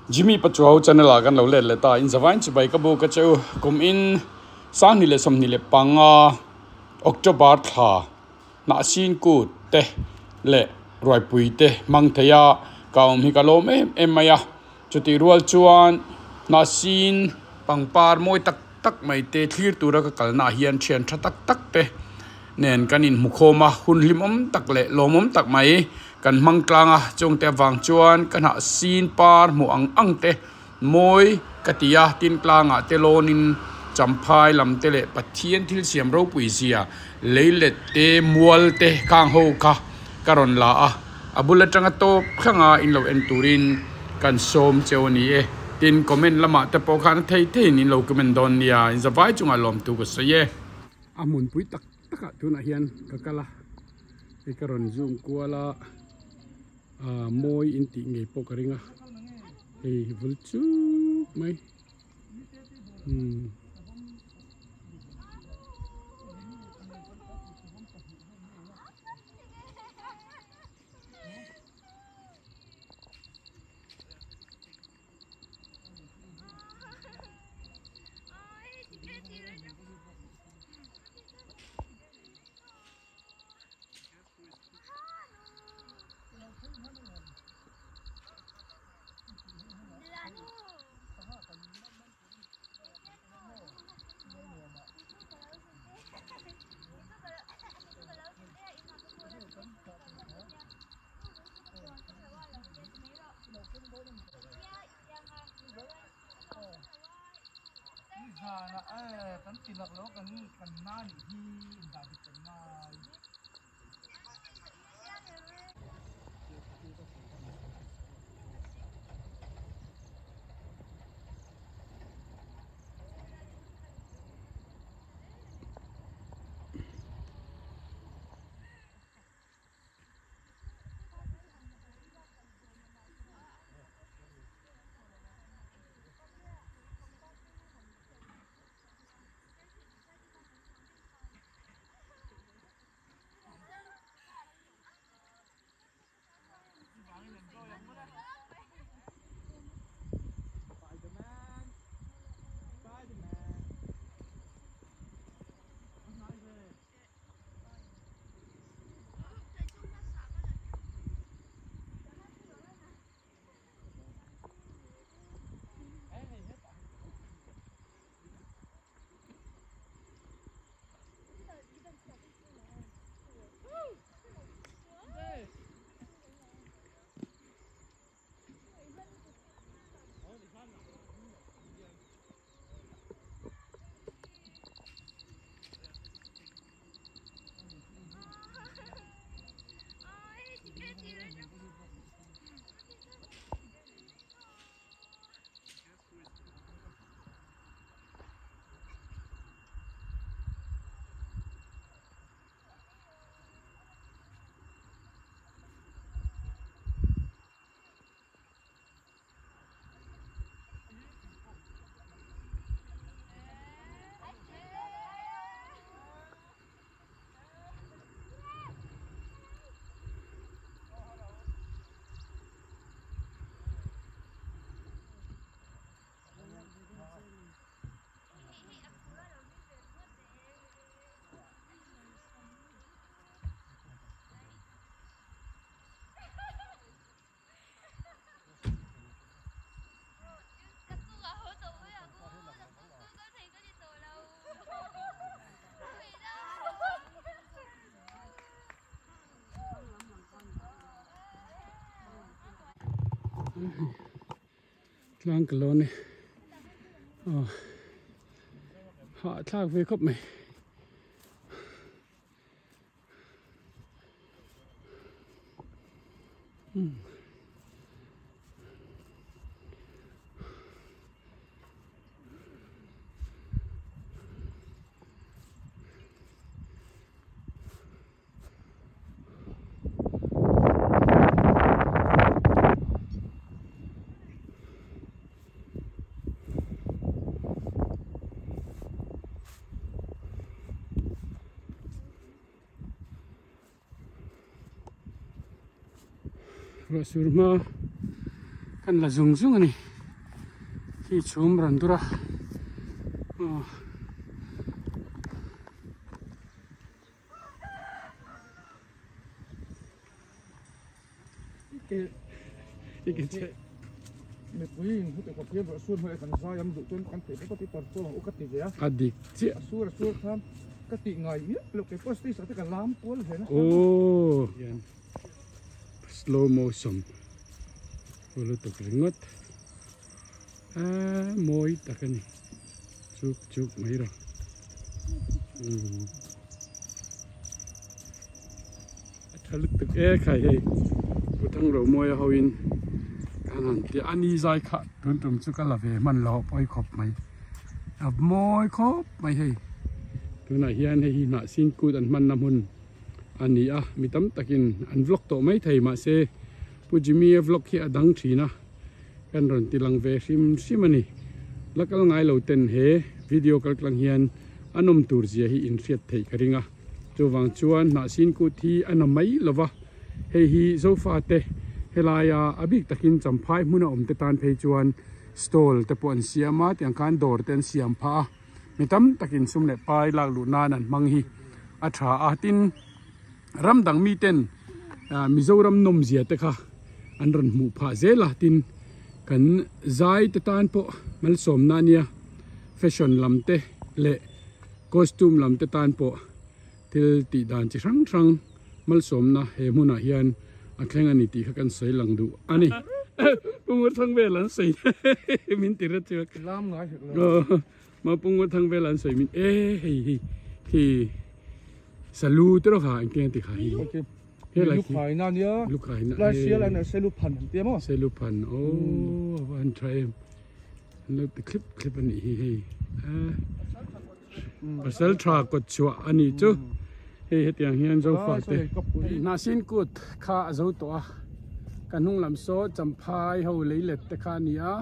Jimmy Pachuau channel ah kan lo let leh ta in zavain chibai ka bu ka cheu kum in 2025 October thla hnahsin kut te leh ruaipui te hmang thei a ka awm hi ka lawm em em mai a chutih rual chuan hnahsin pangpar mawi tak tak mai te thlir tura ka kalna ah hian thian tha tak tak te nen kan inhmu khawm a hun hlimawm tak leh lawmawm tak mai kan hmang tlang a chungte avang chuan ka hnah sin par hmuh ang ang te mawi ka ti a tin tlangah te lawnin champhai lam te leh Pathian thil siam ropui zia leilet te mual te khang ho kha ka rawn la a a bul atanga tawp thlanga in lo en turin kan sawm cheu a ni e tin comment lamah te pawh khan a thei theiin in lo comment dawn nia in zavai chungah lawmtu ka sawi e. A hmunpui tak takah tunah hian ka kal a. Hei ka rawn zoom kual a ah mawi in tih ngei pawh ka ring a hei vul chuk mai umm. Tlang ka lawn e aw hahthlak ve khawp mai. Ruah sur hma kan la zung zung a ni. Khi chhum rawn dur a aw. A dik chiah. Aw slow motion lutuk ringawt a mawi tak a ni chuk chuk mai rawh umm a tha lutuk e khai hei Pu Thangromawia ho in kan han ti a ni zai kha tun tum chu ka la ve hman lo pawi khawp mai a mawi khawp mai hei tunah hian hei hi hnah sin kut an hmanna hmun a ni a mi tam takin an vlog tawh mai thei mahse Pu Jimmy a vlog hi a dang thin a kan rawn ti lang ve hrim hrim a ni. La kal ngai lo ten he video kal tlang hian a nawm tur zia hi in hriat theih ka ring a. Chuvang chuan hnahsin kut hi a na mai lo va, hei hi Zofa te helaia a bik takin Champhai hmuna awm te tan phei chuan stall te pawh an siam a, tiang khan dawr te an siam phah a, mi tam takin sum leh pai lak luh nan an hmang hi a tha a. Tin. Ram dang miten Mizoram nawmzia te kha an rawn hmuh phah zel a, tin kan zai te tan pawh malsawmna ania fashion lam te leh costume lam te tan pawh thil tih dan chi hrang hrang malsawmna he hmunah hian a thleng a ni tih kha kan sawi lang duh a ni. Pu Ngurthang vel an sawi min ti ret chu. Lam ngai hek lo. Mapung thang vel an sawi min e hei hi hi salu te rawh kha engtin an ti kha hi he lai khi lukhai na nia lukhai na lai sial an selu phan an tia maw selu phan o a van tha em an lo ti thlip thlip ani hi hei pasal tha kawt chhuah ani chu hei hetiang hian zofa te hnahsin kut kha a zo tawh a ka hnung lam saw champhai ho leilet te kha ani a.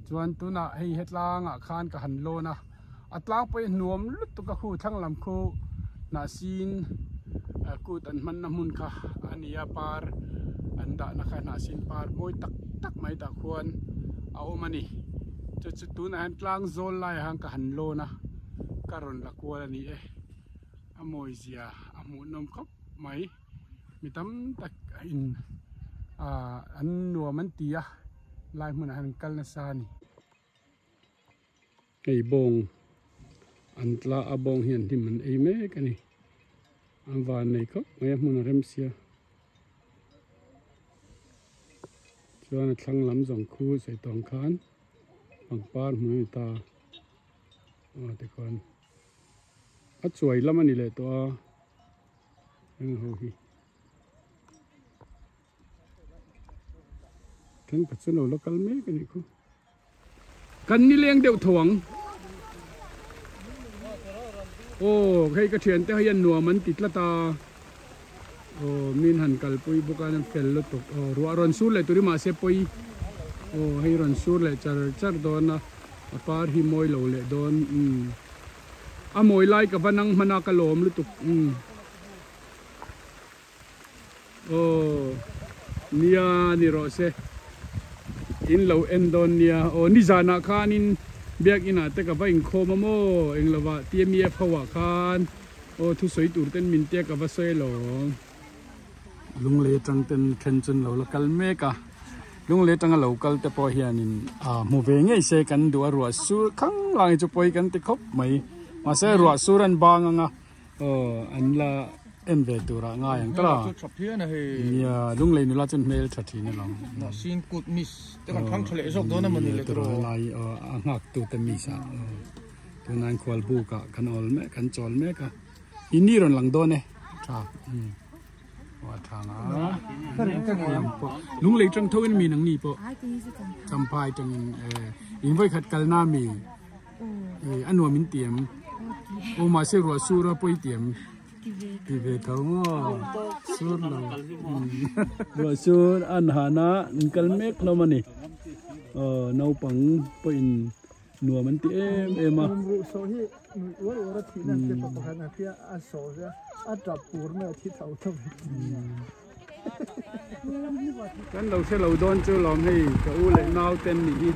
Chuan tunah hei he tlangah khan ka han lawn a, a tlangpui hnuam lutuk a khu thlang lam khu hnahsin kut an hmanna hmun kha a ni a, par an dahna kha hnahsin par mawi tak tak mai tah khuan a awm a ni. Chu chu tunah hian tlang zawl laiah khan ka han lawn a, ka rawn la kual a ni e, a mawi zia a hmuhnawm khawp mai. Mi tam tak in an nuam an ti a. Lai hmunah hian an kal nasa a ni. Hei bawng an tla a bawng hian hnim an ei mek a ni. An van nei khawp mai a hmun a rem sia. Chuan a thlang lam zawng khu sawi tawng khan pangpar hmun a ni ta. Aw tikhuan a chuai lam a ni leh tawh a heng ho hi. Thenkhat chu lo la kal mek a nih khu. Kan nileng deuh tho ang. Aw hei ka thiante hian nuam an ti tlat a. Aw min han kalpui bawk a an fel lutuk. Aw ruah rawn sur leh tur hi mahse pawi. Aw hei rawn sur leh char char dawn a. A par hi mawi lo leh dawn. Umm a mawi lai ka va nang hman a ka lawm lutuk. Umm. Aw nia ni rawh se in lo en dawn nia aw nizanah khanin biakinah te ka va inkhawm a maw englovah TMEF ho ah khan aw thusawi tur ten min tia ka va sawi alawm. Lunglei atang ten then chu an lo la kal mek a lunglei atanga lo kal te pawh hianin ah hmu ve ngei se kan duh a ruah sur khang lang hi chu pawi kan ti khawp mai mahse ruah sur an bang ang a. Aw an la en ve tur ah ngai ang tawh a. Tha phian a hei. Nia lunglei nula chuan hmel tha thin alawm. Mahsin kut miss te kan thang tha leh zawk dawn a mawni le tawh. Lai a nghak tu te miss ah tuna an khual buk ah kan awl mek kan chawl mek a. I ni rawn lang dawn e tha. Aw tha nga. Lunglei tang tho in mi nang ni pawh. Champhai tangin in vawi khat kalna mi. A nuam in tiam aw mahse ruah sur a pawi tiam ti ve tho maw sur lo ruah sur an han a an kal mek hlawm a ni aw naupang pawhin nuam an ti em em a. Kan lo hre lo dawn chu lawm hei ka u leh nau ten nih hi.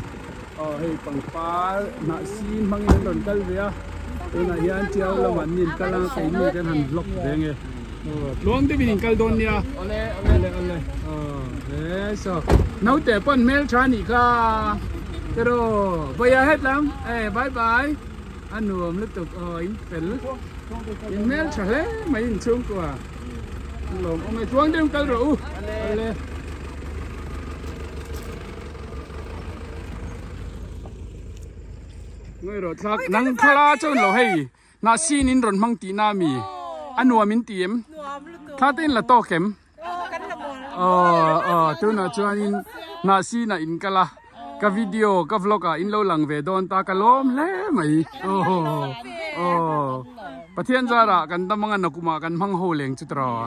Aw hei pangpar hnah sin hmangin an rawn kal ve a tunah hian tiau lamah an in kal a keini kan han vlog ve nge aw tluang deuhin in kal dawn nia awle awle awle aw he saw naute pawn hmeltha anih kha tiraw vawiah hetlam e bye bye a nuam lutuk aw in fel in hmeltha hle mai in chhungkua lawm awm e tluang deuhin kal rawh u awle. Ngoi rawh thlak nang thla chuan lo hei na sin in rawn hmang tih na mi a nuam in ti em thla te in la tawk em aw aw tunah chuanin na sin ah in kal a ka video ka vlog ah in lo lang ve dawn ta ka lawm hle mai aw aw Pathian zarah kan dam anga nakumah kan hmang ho leng chu tawh.